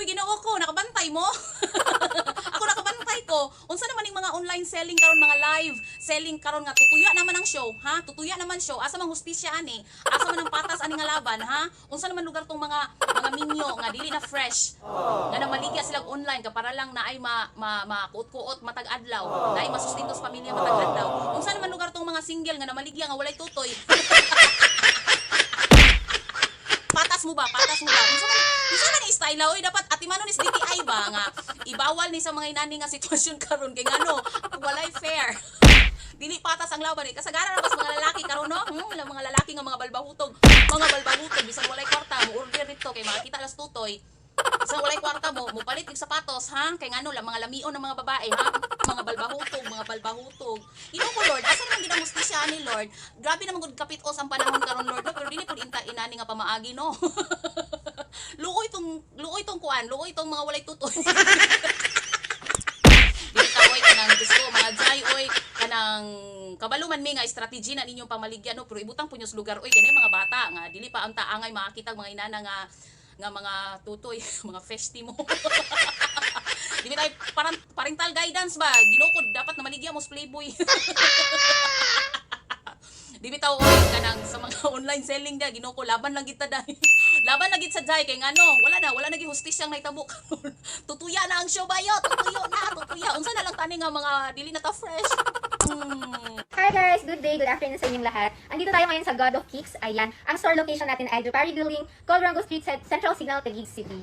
Uy, Ginoo ko, nakabantay mo. Ako, nakabantay ko. Unsa naman yung mga online selling karon, mga live selling karon nga tutuya naman ang show, ha? Tutuya naman show. Asa man hustisya ani? Asa man ang patas ani nga laban, ha? Unsa naman lugar tong mga minyo nga dili na fresh? Nga namaligya sila online ka para lang naay ma ma, ma kuot-kuot matag adlaw, naay masustento sa pamilya matag adlaw. Unsa naman lugar tong mga single nga namaligya nga walay tutoy? Patas mo ba? Patas mo ba? Unsa man ni style, oy? Dapat atimanon ni DTI ba nga ibawal ni sa mga inani nga sitwasyon karon kay ngano walay fair. Dili patas ang laban eh. Kasagaran ra mga lalaki karon, no? Mga lalaki nga mga balbahutog. Mga balbahutog, bisan walay kwarta mo order dito kay makakita las tutoy. Bisan walay kwarta mo, mo palit og sapatos, ha? Kay ngano lang mga lamion ng mga babae, ha? Mga balbahutog, mga balbahutog. Ginoo ko, Lord, asa naman gid ang hustisya ni Lord? Grabe naman gud kapitos ang panahon karon, Lord, no? Pero dili pud inta inani nga pamaagi, no? Luoy tong kuan, luoy tong mga walay tutoy. Dili ta oy, kanang Diyos ko, mga jay oy, kanang kabalo man mi nga strategy na ninyong pamaligya, no, pero ibutang po sa lugar oy, kani mga bata nga dili pa ang taangay makakita mga inana nga nga mga tutoy, mga festi mo. Di ba tayo parang parental guidance ba? Ginoo ko, dapat na maligya mo sa Playboy. Di bitaw oy, kanang sa mga online selling da, Ginoo ko, laban lang kita dai. Laban lang gid sa jay kay ngano, wala na gi hustisyang nahitabo karon. Tutuya na ang show bayo, tutuyo na, tutuya. Unsa na lang tani nga mga dili na ta fresh? Hi guys! Good day, good afternoon sa inyong lahat. Andito tayo ngayon sa God of Cakes. Ayan, ang store location natin ay Jupari Building, Colerango Street, Central Signal, Taguig City.